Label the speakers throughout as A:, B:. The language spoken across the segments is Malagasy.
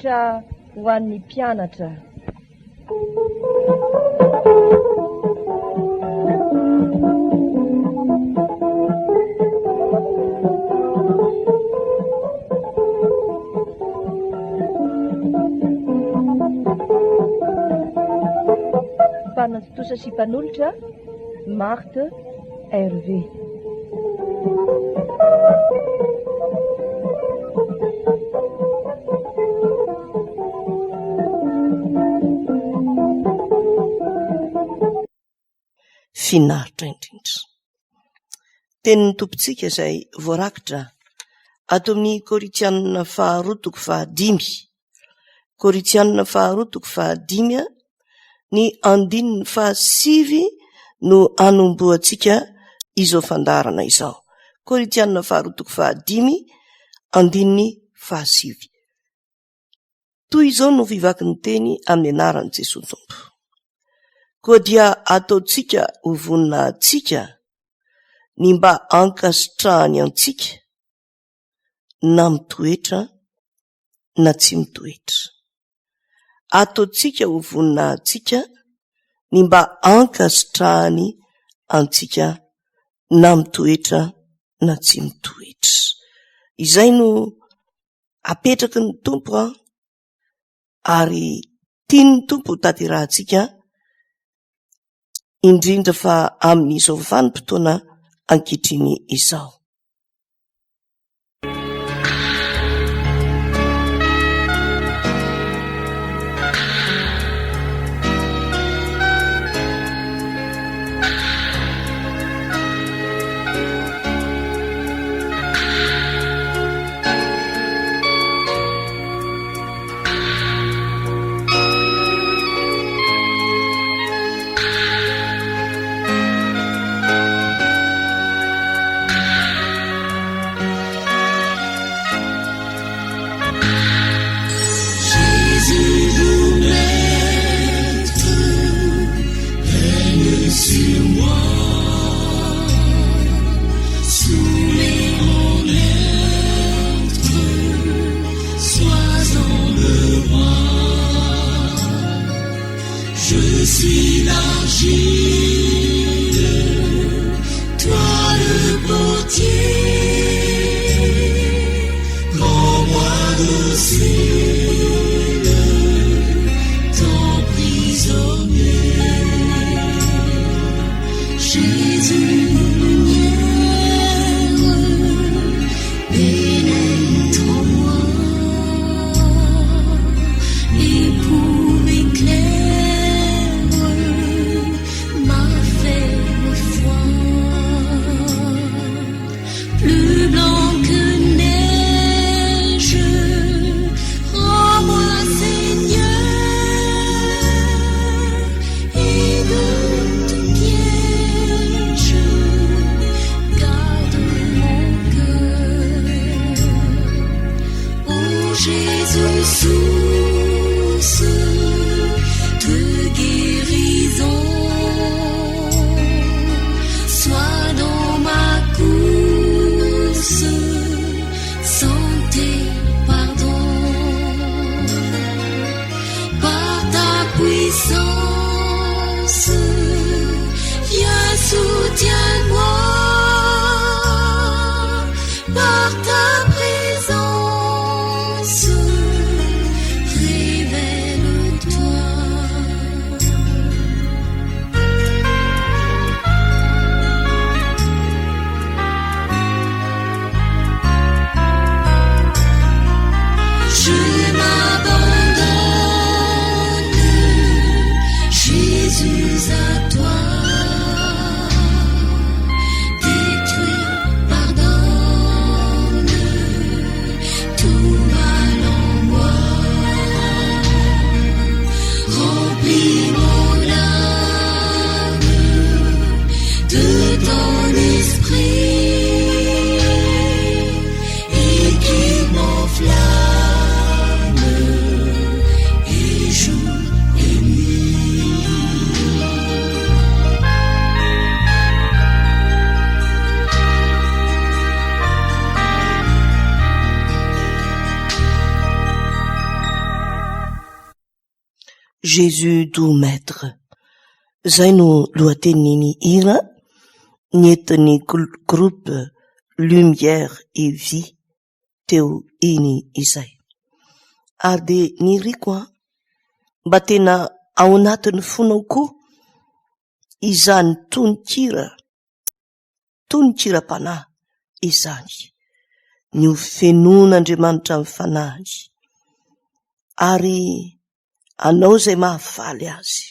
A: Hafatra ho an'ny mpianatra. Mpanatontosa sy mpanolotra, Marthe Hervé.
B: Finaritra indrindra. Tenin'ny Tompontsika izay voarakitra ato amin'ny Korintianina faharoa toko fahadimy. Korintianina faharoa toko fahadimy ny andininy fahasivy no anombohantsika izao fandaharana izao. Korintianina faharoa toko fahadimy andininy fahasivy. Toy izao no fivaky ny teny amin'ny anaran'i Jesoa Tompo. Koa dia ataontsika ho voninahintsika ny mba hankasitrahany antsika na mitoetra na tsy mitoetra. Ataontsika ho voninahintsika ny mba hankasitrahany antsika na mitoetra na tsy mitoetra. Izay no apetraky ny Tompo an, ary tian'ny Tompo ho tanterahantsika, indrindra fa amin'izao vanim-potoana ankehitriny izao. Jésus doux maître. Izay no lohatenin'iny hira nentin'ny groupe Lumière et Vie teo iny izay. Ary dia niriko an, mba tena ao anatin'ny fonao koa izany tononkira, tononkiram-panahy izany. Ny ho fenoan'Andriamanitra amin'ny fanahiny ary hanao izay mahafaly azy.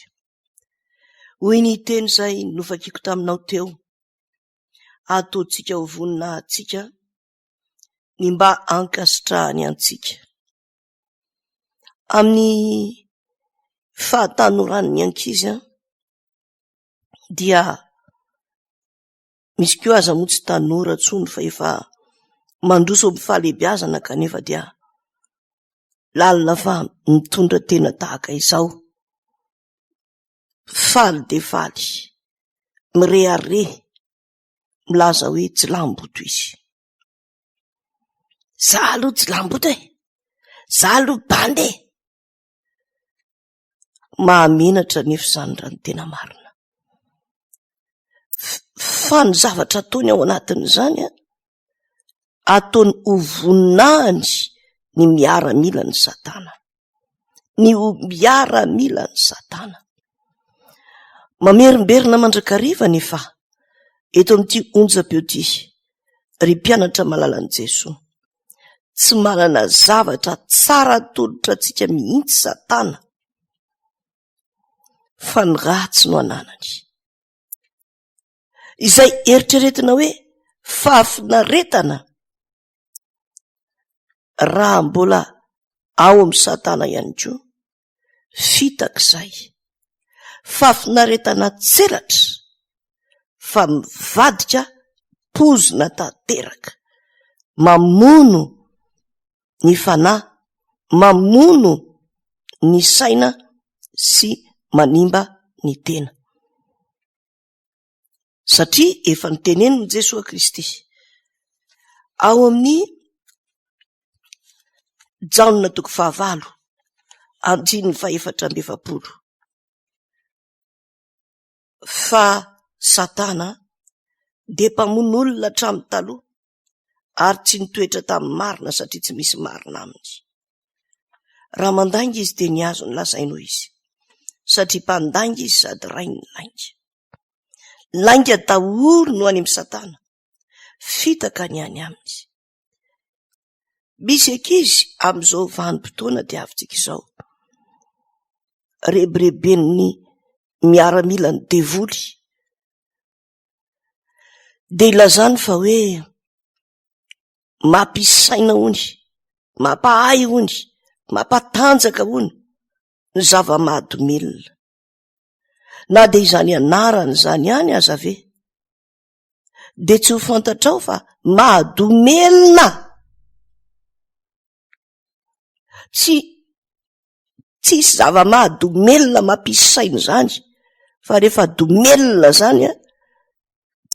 B: Hoy ny teny izay novakiko taminao teo, ataontsika ho voninahintsika ny mba hankasitrahany antsika. Amin'ny fahatanoran'ny ankizy dia misy koa aza moa tsy tanora intsony fa efa mandroso amin'ny fahalehibiazana kanefa dia lalina fa mitondra tena tahaka izao. Faly dia faly, mirehareha, milaza hoe jilamboto izy. Za aloha jilamboto e! Za aloha bandy e! Mahamenatra anefa izany raha ny tena marina. Fa ny zavatra ataony ao anatin'izany an, ataony ho voninahiny ny miaramilan'i Satana. Ny ho miaramilan'i Satana. Mamerimberina mandrakariva anefa eto amin'ity onjam-peo ity, ry mpianatra malalan'i Jesoa. Tsy manana zavatra tsara atolotra antsika mihitsy Satana, fa ny ratsy no ananany. Izay eritreretina hoe fahafinaretana raha mbola ao amin'i Satana ihany koa, fitaka izay. Fahafinaretana tselatra fa mivadika pozina tanteraka, mamono ny fanahy, mamono ny saina sy manimba ny tena. Satria efa notenenin'i Jesoa Kristy ao amin'ny Jaona toko fahavalo andininy fahefatra amby efapolo fa Satana dia mpamono olona hatramin'ny taloha ary tsy nitoetra tamin'ny marina satria tsy misy marina aminy. Raha mandainga izy dia ny azony lazainy hoy izy, satria mpandainga izy sady rain'ny lainga. Lainga daholo no any amin'i Satana, fitaka ny any aminy. Misy ankizy amin'izao vanim-potoana diavintsika izao, rebireben'ny miaramilan'ny devoly, dia ilazany fa hoe mampisy saina hony, mampahay hony, mampatanjaka hony ny zava-mahadomelina. Na dia izany anarany izany ihany aza ve dia tsy ho fantatrao fa mahadomelina? Tsy tsisy zava-mahadomelina mampisy saina izany fa rehefa domelina izany an,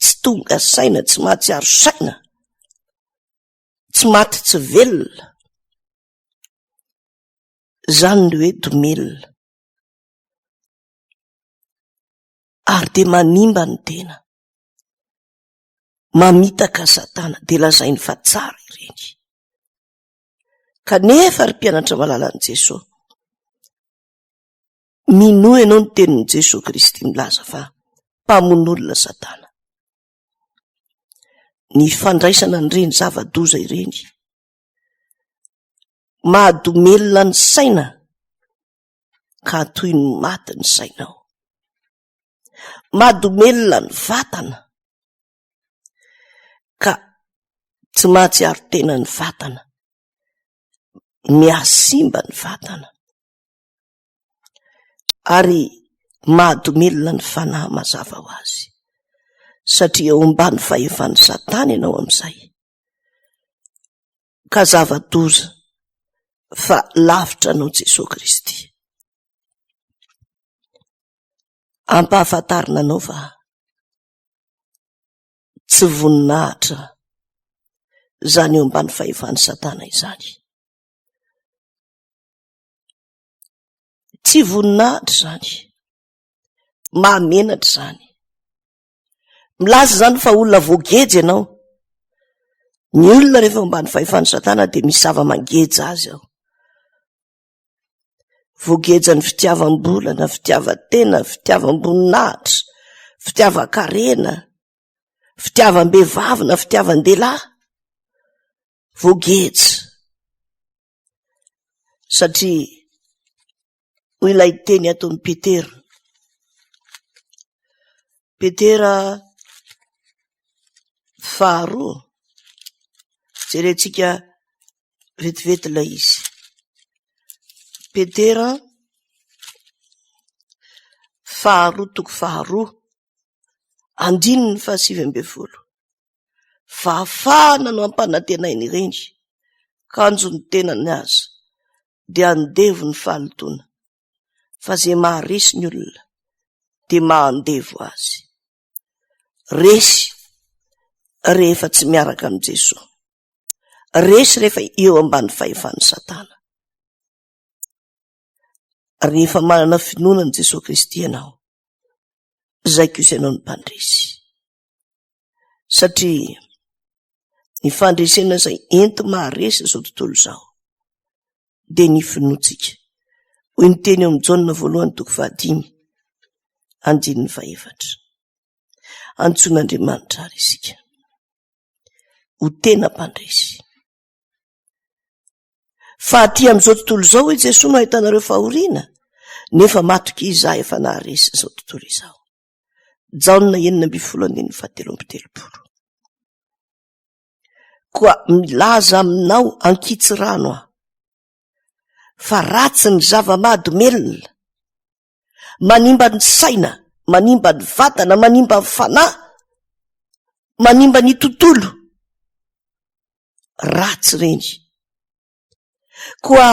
B: tsy tonga saina, tsy mahatsiaro saina, tsy maty tsy velona. Izany ny hoe domelina. Ary dia manimba ny tena. Mamitaka Satana, dia lazainy fa tsara ireny. Kanefa ry mpianatra malalan'i Jesoa, minoa ianao ny tenin'i Jesoa Kristy milaza fa mpamono olona Satana. Ny fandraisana an'ireny zava-doza ireny, mahadomelina ny saina ka toy ny maty ny sainao. Mahadomelina ny vatana ka tsy mahatsiaro tena ny vatana, mihasimba ny vatana ary mahadomelina ny fanahy mazava ho azy satria eo ambany fahefan'i Satana ianao amin'izay ka zava-doza fa lavitra anao Jesoa Kristy. Ampahafantarina anao fa tsy voninahitra izany eo ambany fahefan'i Satana izany. Tsy voninahitra izany. Mahamenatra izany. Milaza izany fa olona voageja ianao. Ny olona rehefa eo ambany fahefan'i Satana dia misy zava-mangeja azy ao. Voagejan'ny fitiavam-bola na fitiavan-tena, fitiavam-boninahitra, fitiavan-karena, fitiavam-behivavy na fitiavan-dehilahy. Voageja. Satria hoy ilay teny ato amin'i Petera, Petera faharoa, jerentsika vetivety ilay izy. Petera faharoa toko faharoa, andininy fahasivy ambin'ny folo. Fahafahana no ampanantenainy ireny, kanjo ny tenany aza dia andevo ny fahalotoana, fa izay maharesy ny olona dia maha-andevo azy. Resy rehefa tsy miaraka amin'i Jesoa. Resy rehefa eo ambany fahefan'i Satana. Rehefa manana finoana an'i Jesoa Kristy ianao, izay kosa ianao no mpandresy. Satria ny fandresena izay enti-maharesy izao tontolo izao dia ny finoantsika. Hoy ny teny eo amin'i Jaona voalohany toko fahadimy, andininy fahefatra. Antsoin'Andriamanitra àry isika ho tena mpandresy. Fa aty amin'izao tontolo izao, hoy Jesoa, no ahitanareo fahoriana, nefa matokia izaho efa naharesy izao tontolo izao. Jaona 16 andininy fahatelo amby telopolo. Koa milaza aminao ankitsirano aho, fa ratsy ny zava-mahadomelina, manimba ny saina, manimba ny vatana, manimba ny fanahy, manimba ny tontolo. Ratsy ireny. Koa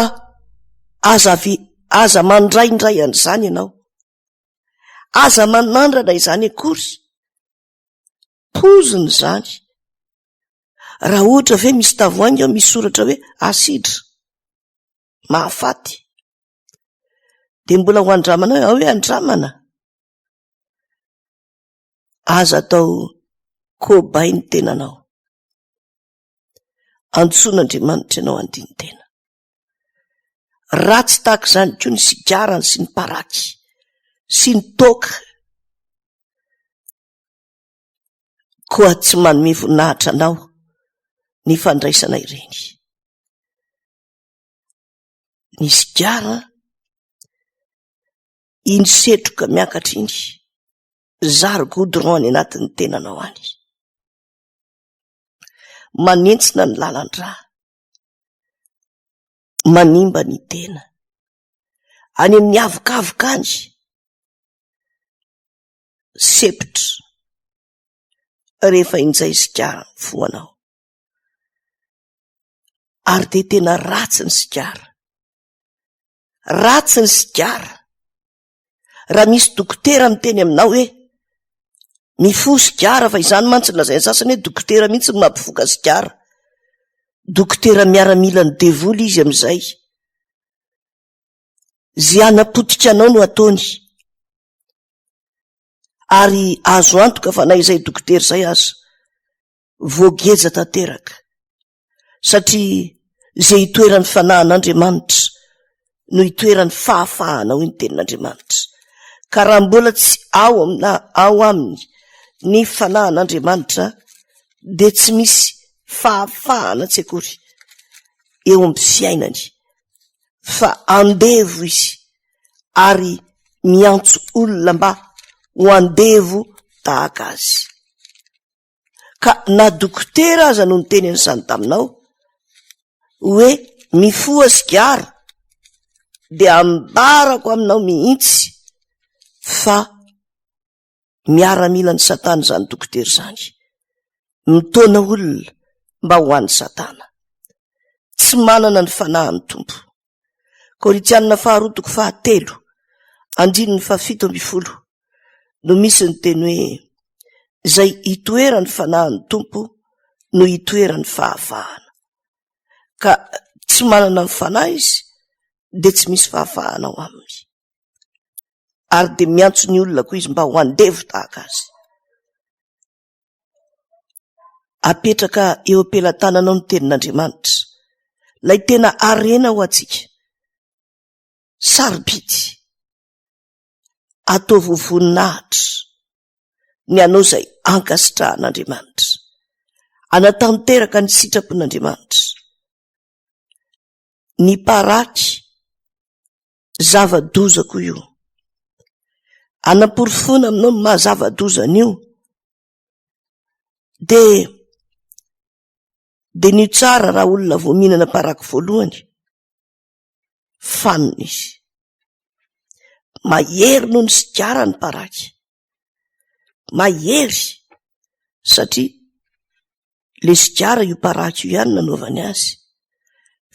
B: aza avy, aza mandraindray an'izany ianao. Aza manandrana izany akory. Pozina izany. Raha ohatra ve misy tavoahangy ao misy soratra hoe asidra, mahafaty, dia mbola ho andramana hoe ao hoe andramana. Aza atao kobay ny tenanao. Antsoin'Andriamanitra ianao handini-tena. Ratsy tahaka izany koa ny sigarany sy ny paraky sy ny toaka. Koa tsy manome voninahitra anao ny fandraisana ireny. Ny sigara, iny setroka miakatra iny, zary goudron any anatin'ny tenanao any. Manentsina ny lalan-drà. Manimba ny tena. Any amin'ny avokavoka any. Sepotra rehefa injay sigara ny foanao. Ary dia tena ratsy ny sigara. Ratsy ny sigara. Raha misy dokotera miteny aminao hoe mifoha sigara, fa izany mantsy no lazain'ny sasany hoe dokotera mihitsy no mampifoka sigara. Dokotera miaramilan'ny devoly izy amin'izay. Izay hanapotika anao no ataony. Ary azo antoka fa na izay dokotera izay aza voageja tanteraka. Satria izay itoeran'ny fanahin'Andriamanitra no itoeran'ny fahafahana, hoy ny tenin'Andriamanitra. Ka raha mbola tsy ao amina, ao aminy ny fanahin'Andriamanitra, dia tsy misy fahafahana tsy akory eo amin'ny fiainany, fa andevo izy ary miantso olona mba ho andevo tahaka azy. Ka na dokotera aza no niteny an'izany taminao hoe mifoha sigara dia ambarako aminao mihitsy fa miaramilan'i Satana izany dokotera izany. Mitaona olona mba ho an'i Satana. Tsy manana ny fanahin'ny Tompo. Korintianina faharoa toko fahatelo, andininy fahafito ambin'ny folo no misy ny teny hoe izay itoeran'ny fanahin'ny Tompo no itoeran'ny fahafahana. Ka tsy manana ny fanahy izy dia tsy misy fahafahana ao aminy. Ary dia miantso ny olona koa izy mba ho andevo tahaka azy. Apetraka eo am-pelatananao ny tenin'Andriamanitra, ilay tena harena ho antsika. Sarobidy. Ataovy ho voninahitra ny hanao izay ankasitrahan'Andriamanitra. Hanatanteraka ny sitrapon'Andriamanitra. Ny paraky, zava-doza koa io. Anaporofoana aminao ny maha zava-doza an'io. Dia diniho tsara raha olona vao mihinana paraky voalohany. Fanina izy. Mahery noho ny sigara ny paraky. Mahery satria le sigara io paraky io ihany nanaovany azy.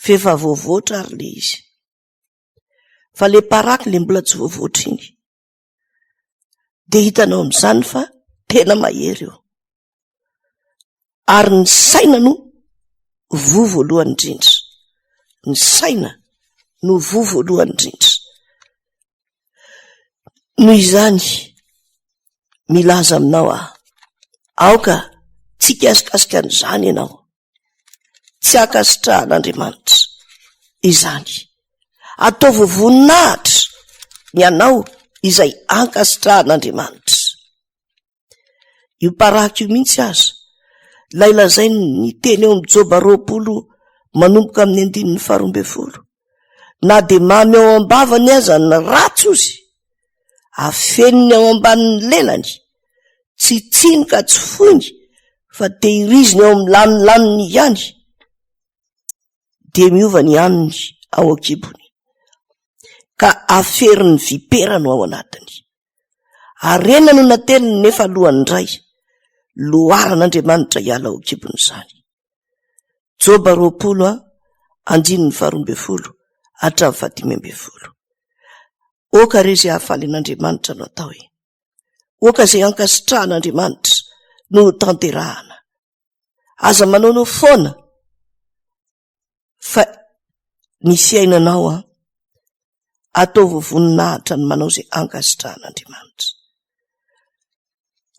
B: F'efa voavoatra ary le izy. Fa le paraky le mbola tsy voavoatra iny. Dia hitanao amin'izany fa tena mahery io. Ary ny saina no voa voalohany indrindra. Ny saina no voa voalohany indrindra. Noho izany, milaza aminao aho, aoka tsy hikasikasika an'izany ianao. Tsy ankasitrahan'Andriamanitra izany. Ataovy voninahitra ny anao izay ankasitrahan'Andriamanitra. Io paraky io mihitsy aza, ilay lazainy ny teny eo amin'ny Joba 20 manomboka amin'ny andininy faharoa ambin'ny folo. Na dia mamy ao am-bavany aza ny ratsy ozy, afeniny ao ambanin'ny lelany, tsy tsiny ka tsy foiny fa tehiriziny ao amin'ny lanilaniny ihany, dia miova ny haniny ao an-kibony, ka aferin'ny vipera no ao anatiny. Harena no nateliny nefa alohan'ny indray, loharan'Andriamanitra hiala ao an-kibony izany. Joba 20 andininy faharoa ambin'ny folo hatramin'ny faha-15. Oka re izay hahafaly an'Andriamanitra no atao e. Oka izay ankasitrahan'Andriamanitra no ho tanterahana. Aza manaonao foana fa ny fiainanao an, ataovy voninahitra ny manao izay ankasitrahan'Andriamanitra.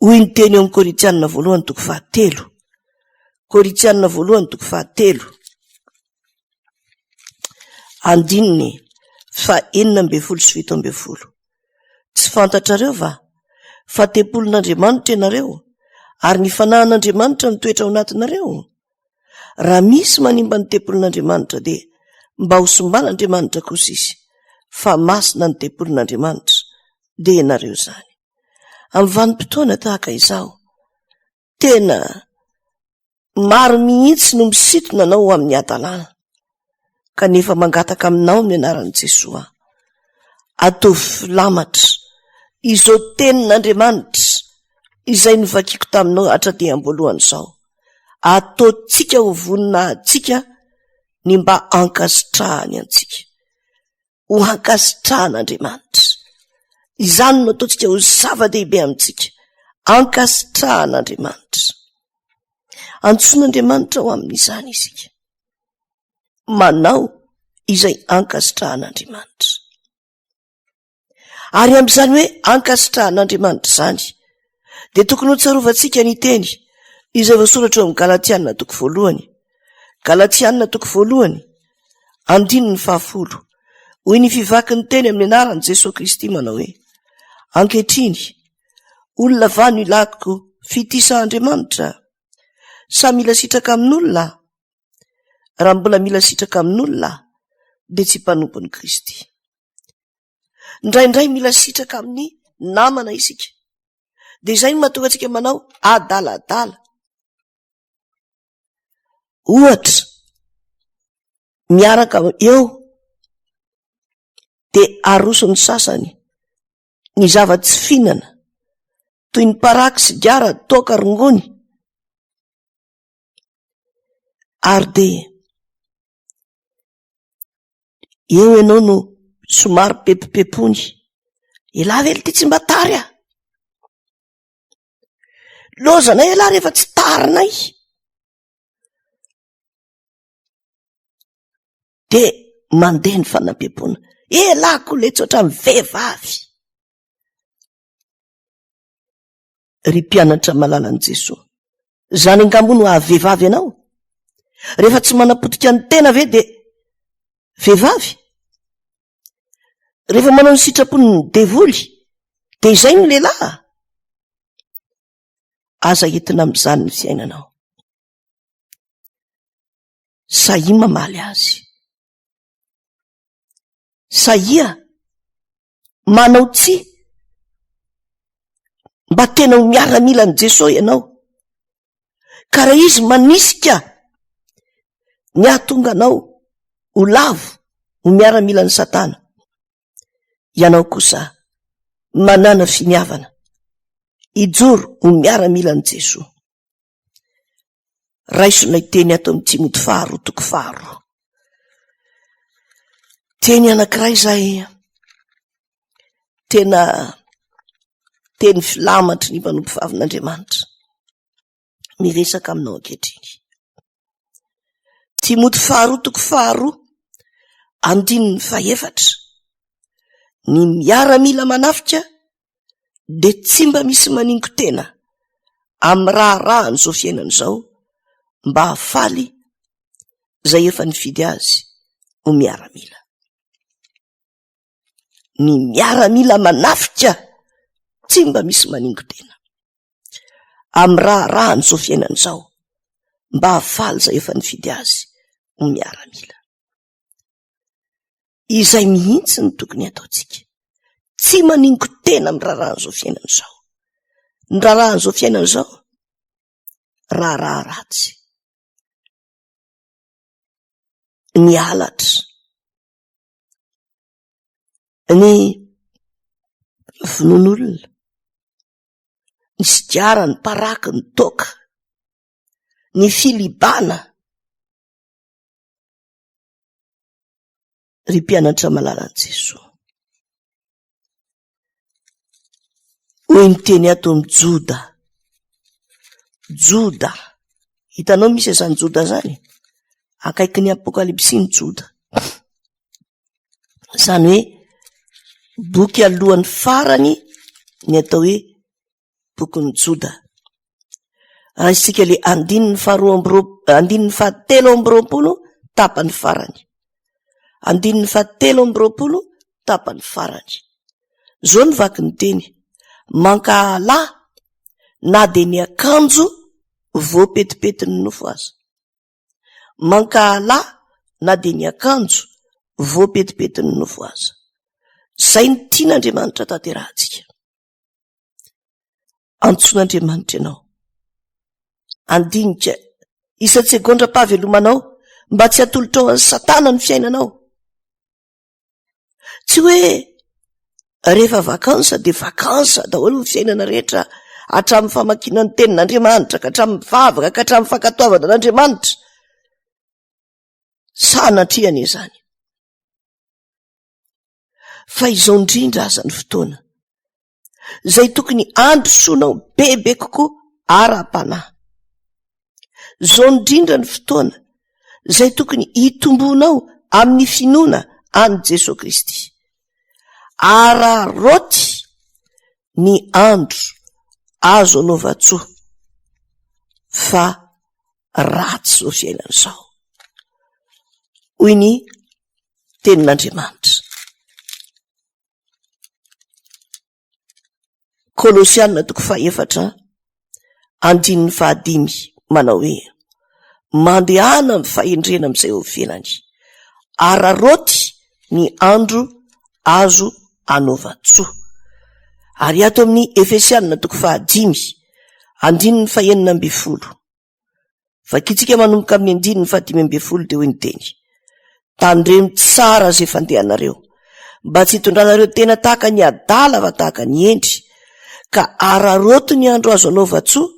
B: Hoy ny teny eo amin'ny Korintianina voalohany toko fahatelo. Korintianina voalohany toko fahatelo. Andininy faha-16 sy 17. Tsy fantatrareo va fa tempolin'Andriamanitra ianareo ary ny fanahin'Andriamanitra mitoetra ao anatinareo? Raha misy manimba ny tempolin'Andriamanitra dia mba ho simban'Andriamanitra kosa izy, fa masina ny tempolin'Andriamanitra, dia ianareo izany. Amin'ny vanim-potoana tahaka izao, tena maro mihitsy no misintona anao ho amin'ny hadalana, kanefa mangataka aminao amin'ny anaran'i Jesoa, ataovy filamatra izao tenin'Andriamanitra izay novakiko taminao hatraty am-boalohany izao. Ataontsika ho voninahintsika ny mba ankasitrahany antsika. Ho ankasitrahan'Andriamanitra. Izany no ataontsika ho zava-dehibe amintsika. Ankasitrahan'Andriamanitra. Antsoin'Andriamanitra ho amin'izany isika. Manao izay ankasitrahan'Andriamanitra. Ary amin'izany hoe ankasitrahan'Andriamanitra izany, dia tokony ho tsarovantsika ny teny izay voasoratra eo amin'ny Galatiana toko voalohany. Galatiana toko voalohany, andininy fahafolo. Hoy ny fivaky ny teny amin'ny anaran'i Jesoa Kristy manao hoe, Ankehitriny, olona va no ilako fitia Andriamanitra? Sa mila sitraka amin'olona aho? Raha mbola mila sitraka amin'olona aho, dia tsy mpanompon'i Kristy. Indraindray mila sitraka amin'ny namana isika. Dia izay no mahatonga antsika manao adaladala. Ohatra, miaraka eo dia aroson'ny sasany ny zava-tsy fihinana toy ny paraky, sigara, toaka, rongony. Ary dia eo ianao no somary pepopepony. Elah ve ity tsy mba tary ah? Lozanay elah rehefa tsy tarinay. Dia mandeha ny fanampiam-poana. Elah koa letsy ohatran'ny vehivavy. Ry mpianatra malalan'i Jesoa, izany angaha moa no hahavehivavy anao? Rehefa tsy manapotika ny tena ve dia vehivavy? Rehefa manao ny sitrapon'ny devoly dia izay no lehilahy? Aza entina amin'izany ny fiainanao. Sahia mamaly azy. Sahia manao tsia mba tena ho miaramilan'i Jesoa ianao. Ka raha izy manisika ny hahatonga anao ho lavo ho miaramilan'i Satana, ianao kosa manana finiavana hijoro ho miaramilan'i Jesoa. Raiso ilay teny ato amin'ny Timoty faharoa toko faharoa. Teny anankiray izay tena teny filamatry ny mpanompovavin'Andriamanitra miresaka aminao ankehitriny. Timoty faharoa toko faharoa andininy fahefatra. Ny miaramila manafika dia tsy mba misy maningo-tena amin'ny raharahan'izao fiainana izao mba hahafaly izay efa nifidy azy ho miaramila. Ny miaramila manafika tsy mba misy maningo-tena amin'ny raharahan'izao fiainana izao mba hahafaly izay efa nifidy azy ho miaramila. Izay mihitsy no tokony hataontsika. Tsy maningo-tena amin'ny raharahan'izao fiainana izao. Ny raharahan'izao fiainana izao, raharaha ratsy. Ny halatra, ny vonoan'olona, ny sigara, ny paraky, ny toaka, ny filibana. Ry mpianatra malalan'i Jesoa. Hoy ny teny ato amin'i Joda. Joda. Hitanao misy izany Joda izany? Akaikin'ny Apokalypsy ny Joda. Izany hoe boky alohan'ny farany ny atao hoe bokin'i Joda. Raisintsika ilay andininy faharoa amby roa, andininy fahatelo amby roapolo tapany farany. Andininy fahatelo amby roapolo tapany farany. Izao ny vaky ny teny, mankahala na dia ny akanjo voapetipetin'ny nofo aza. Mankahala na dia ny akanjo voapetipetin'ny nofo aza. Izay no tian'Andriamanitra tanterahantsika. Antsoin'Andriamanitra ianao. Andinika isan-tsegondram-pahavelomanao mba tsy hatolotrao an'i Satana ny fiainanao. Tsy hoe rehefa vakansa dia vakansa daholo ny fiainana rehetra hatramin'ny famakiana ny tenin'Andriamanitra ka hatramin'ny vavaka ka hatramin'ny fankatoavana an'Andriamanitra. Sanatria anie izany. Fa izao indrindra aza ny fotoana izay tokony handrosoanao bebe kokoa ara-panahy. Izao indrindra ny fotoana izay tokony hitomboanao amin'ny finoana an'i Jesoa Kristy. Araraoty ny andro azo anaovan-tsoa fa ratsy izao fiainana izao. Hoy ny tenin'Andriamanitra. Kolosiana toko fahefatra andininy fahadimy manao hoe mandehana amin'ny fahendrena amin'izay eo ivelany, araraoty ny andro azo anaovan-tsoa. Ary ato amin'ny Efesiana toko fahadimy andininy fahenina ambin'ny folo. Vakintsika manomboka amin'ny andininy fahadimy ambin'ny folo dia hoy ny teny, Tandremo tsara izay fandehanareo, mba tsy hitondranareo tena tahaka ny adala fa tahaka ny hendry, ka araraoty ny andro azo anaovan-tsoa,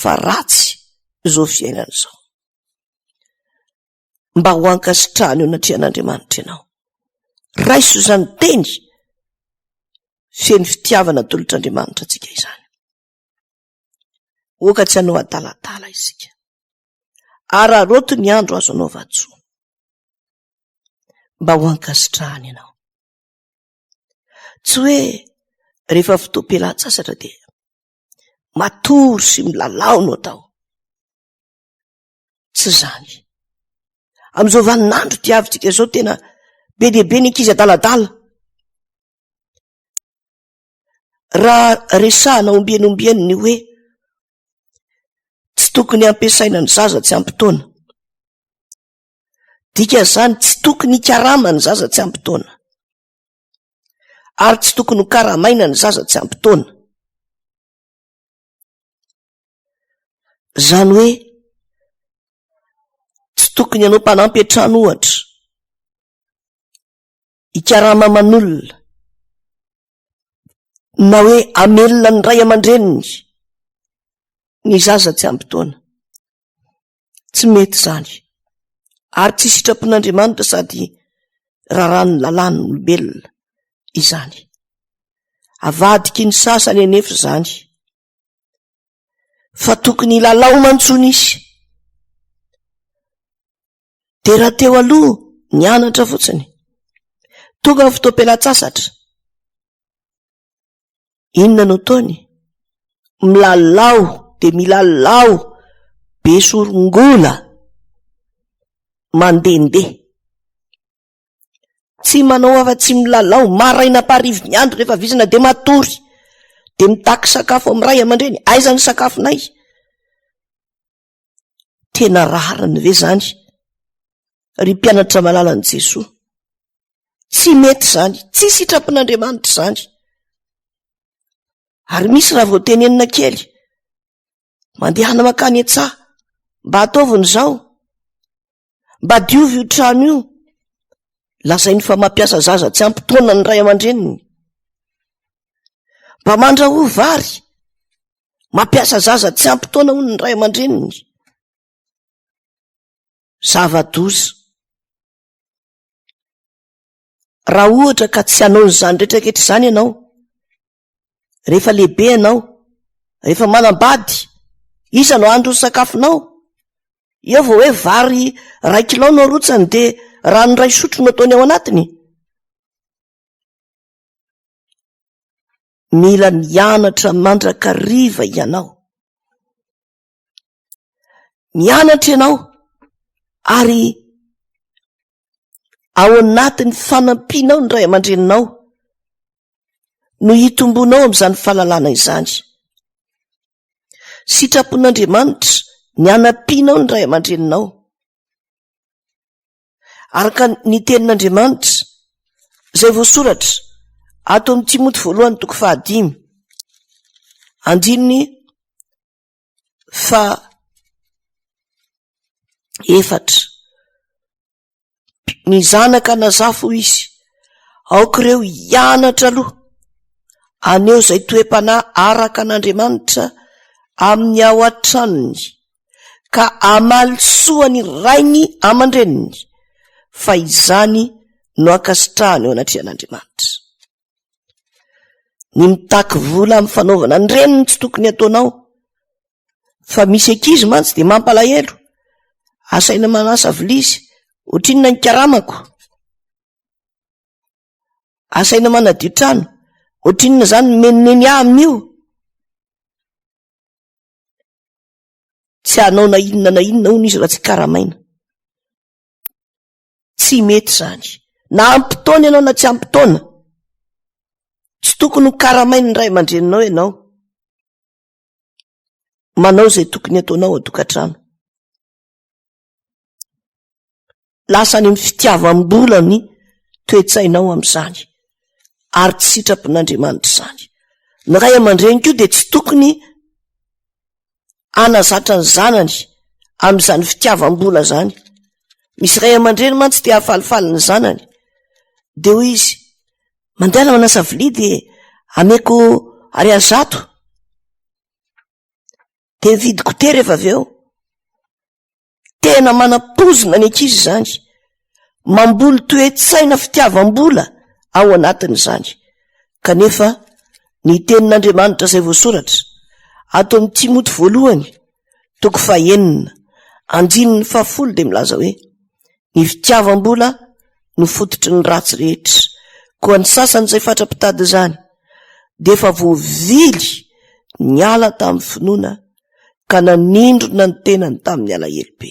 B: fa ratsy izao fiainana izao. Mba ho ankasitrahana eo anatrehan'Andriamanitra ianao. Raiso izany teny feno fitiavana atolotr'Andriamanitra antsika izany. Oka tsy hanao adaladala isika. Araraoty ny andro azo anaovan-tsoa. Mba ho ankasitrahana ianao. Tsy hoe rehefa fotoam-pialan-tsasatra dia Matory sy milalao no atao. Tsy izany. Amin'izao vaninandro tiavintsika izao tena be dia be ny ankizy adaladala. Raha resahana ombieny ombieny ny hoe tsy tokony hampiasaina ny zaza tsy ampy taona. Dikan'izany tsy tokony hikarama ny zaza tsy ampy taona. Ary tsy tokony ho karamaina ny zaza tsy ampy taona. Izany hoe tsy tokony hanao mpanampy an-trano ohatra. Hikarama aman'olona. Na hoe hamelona ny ray aman-dreniny ny zaza tsy ampy taona. Tsy mety izany. Ary tsy sitrapon'Andriamanitra sady raràn'ny lalàn'olombelona izany. Avadiky ny sasany anefa izany. Fa tokony hilalao mantsony izy. Dia raha teo aloha nianatra fotsiny. Tonga ny fotoam-pialan-tsasatra. Inona no ataony? Milalao dia milalao be sorongola mandehandeha. Tsy manao afa-tsy milalao maraina am-parivo ny andro rehefa vizana dia matory. Dia mitaky sakafo amin'ny ray aman-dreny. Aiza ny sakafonay? Tena rariny ve izany ry mpianatra malalan'i Jesoa? Tsy mety izany, tsy sitrapon'Andriamanitra izany. Ary misy raha vao tenenina kely, mandehana mankany an-tsaha, mba ataoviny izao, mba diovy io trano io, lazainy fa mampiasa zaza tsy ampy taona ny ray aman-dreniny. Mba mandrahoa vary, mampiasa zaza tsy ampy taona hono ny ray aman-dreniny. Zava-doza. Raha ohatra ka tsy hanao an'izany rehetra rehetra izany ianao, rehefa lehibe ianao, rehefa manambady, iza no hahandro ny sakafonao? Eo vao hoe vary iray kilao no arotsany dia rano iray sotro no ataony ao anatiny. Mila mianatra mandrakariva ianao. Mianatra ianao ary ao anatin'ny fanampianao ny ray aman-dreninao no hitombonao amin'izany fahalalana izany. Sitrapon'Andriamanitra ny hanampianao ny ray aman-dreninao. Araka ny tenin'Andriamanitra izay voasoratra ato amin'ny Timoty voalohany toko fahadimy, andininy faha efatra. Ny zanaka na zafy hoy izy, aoka ireo hianatra aloha, haneho izay toe-panahy araka an'Andriamanitra amin'ny ao an-tranony, ka hamaly soa ny rainy aman-dreniny, fa izany no ankasitrahany eo anatrehan'Andriamanitra. Ny mitaky vola amin'ny fanaovana ny reniny tsy tokony ataonao. Fa misy ankizy mantsy dia mampalahelo. Asaina manasa vilia izy, ohatrinona ny karamako? Asaina manadio trano, ohatrinona izany ny omen'i Neny ahy amin'io? Tsy hanao na inona na inona hono izy raha tsy karamaina. Tsy mety izany. Na ampy taona ianao na tsy ampy taona. Tsy tokony ho karamain'ny ray aman-dreninao ianao. Manao izay tokony ataonao ao an-tokantrano. Lasa any amin'ny fitiavam-bola ny toe-tsainao amin'izany. Ary tsy sitrapon'Andriamanitra izany. Ny ray aman-dreny koa dia tsy tokony hanazatra ny zanany amin'izany fitiavam-bola izany. Misy ray aman-dreny mantsy te hahafalifaly ny zanany. Dia hoy izy, mandehana manasa vilia dia ameko ariary zato. Dia mividy goûter rehefa avy eo. Tena manam-pozina ny ankizy izany. Mamboly toe-tsaina fitiavam-bola ao anatin'izany. Kanefa ny tenin'Andriamanitra izay voasoratra ato amin'ny Timoty voalohany, toko fahenina, andininy fahafolo dia milaza hoe ny fitiavam-bola no fototry ny ratsy rehetra. Koa ny sasany izay fatra-pitady izany dia efa voavily. Niala tamin'ny finoana ka nanindrona ny tenany tamin'ny alahelo be.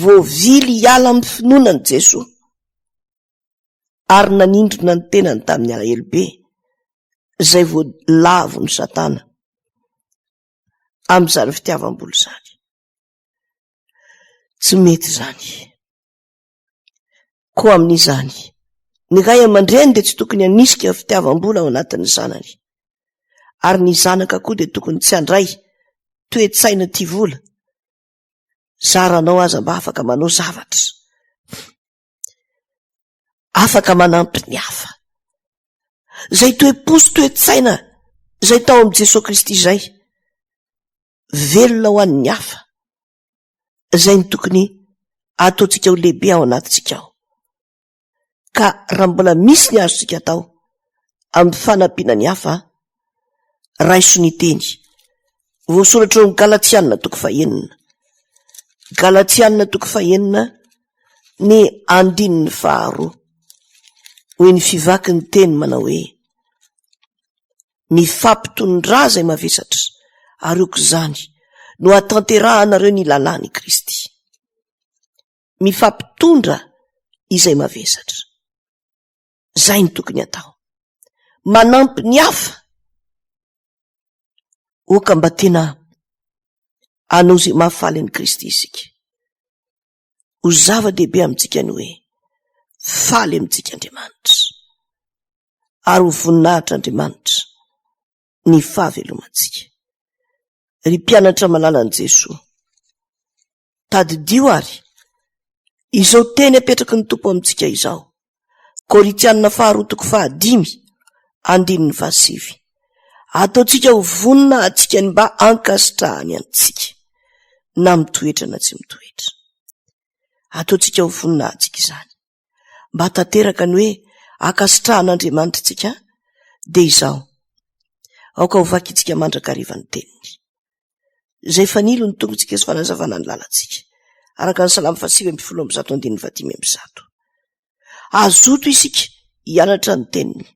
B: Voavily hiala amin'ny finoana an'i Jesoa ary nanindrona ny tenany tamin'ny alahelo be izay voalavon'i Satana amin'izany fitiavam-bola izany. Tsy mety izany. Koa amin'izany, ny ray aman-dreny dia tsy tokony hanisika fitiavam-bola ao anatin'ny zanany. Ary ny zanaka koa dia tokony tsy handray toe-tsaina tia vola. Zaranao aza mba afaka manao zavatra. Afaka manampy ny hafa. Izay toe-po sy toe-tsaina izay tao amin'i Jesoa Kristy izay, velona ho an'ny hafa. Izay no tokony ataontsika ho lehibe ao anatintsika ao. Ka raha mbola misy ny azontsika atao amin'ny fanampiana ny hafa, raiso ny teny voasoratra ao amin'ny Galatiana toko fahenina. Galatiana toko fahenina ny andininy faharoa. Hoy ny fivaky ny teny manao hoe Mifampitondrà izay mavesatra, ary aoka izany no hahatanterahanareo ny lalàn' i Kristy. Mifampitondra izay mavesatra. Izay no tokony hatao. Manampy ny hafa. Aoka mba tena hanao izay mahafaly an'i Kristy isika. Ho zava-dehibe amintsika ny hoe faly amintsika Andriamanitra. Ary ho voninahitr'Andriamanitra ny fahavelomantsika. Ry mpianatra malalan'i Jesoa, tadidio ary izao teny apetraky ny Tompo amintsika izao, Korintianina faharoa toko fahadimy, andininy fahasivy. Ataontsika ho vonona antsika ny mba ankasitrahany antsika, na mitoetra na tsy mitoetra. Ataontsika ho vonona antsika izany. Mba tanteraka ny hoe ankasitrahan'Andriamanitra antsika dia izao, aoka ho vakintsika mandrakariva ny teniny. Izay fanilo ny tongotsika sy fanazavana ny lalantsika. Araka ny Salamo fahasivy ambin'ny folo amby zato andininy fahadimy amby zato. Hazoto isika hianatra ny teniny,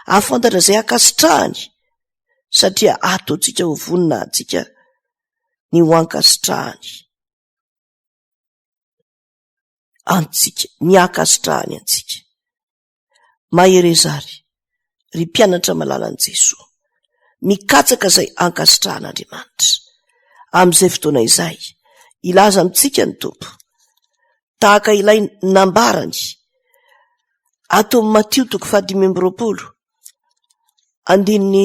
B: hahafantatra izay ankasitrahany, satria ataontsika ho vonona antsika ny ho ankasitrahany. antsika, ny hankasitrahany antsika. Mahereza àry, ry mpianatra malalan'i Jesoa, mikatsaka izay ankasitrahan'Andriamanitra. Amin'izay fotoana izay, hilaza amintsika ny Tompo, tahaka ilay nambarany ato amin'ny Matio toko fahadimy amby roapolo, andininy,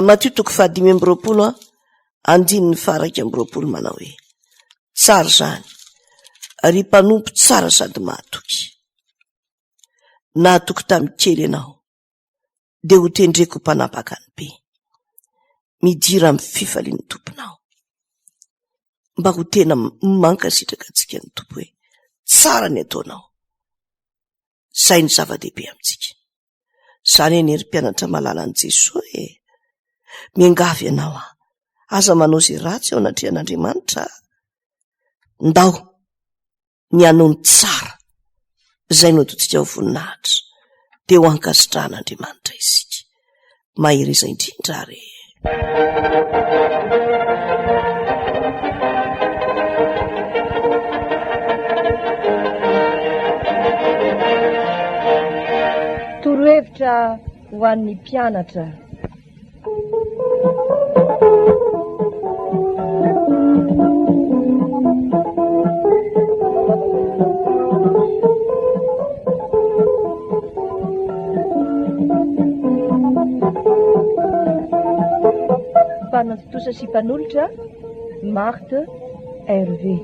B: Matio toko fahadimy amby roapolo, andininy faha-iraika amby roapolo manao hoe, Tsara izany, ry mpanompo tsara sady mahatoky. Nahatoky tamin'ny kely ianao, dia hotendreko ho mpanapaka ny be. Midira amin'ny fifalian'ny Tomponao. Mba ho tena mankasitraka antsika ny Tompo hoe, tsara ny ataonao. Izay no zava-dehibe amintsika. Izany anie ry mpianatra malalan'i Jesoa e! Miangavy anao aho, aza manao izay ratsy eo anatrehan'Andriamanitra. Ndao ny hanao ny tsara, izay no ataontsika ho voninahitra, dia ho ankasitrahan'Andriamanitra isika. Mahereza indrindra ary e!
A: Torohevitra ho an'ny mpianatra. Mpanatontosa sy mpanolotra, Marthe Hervé.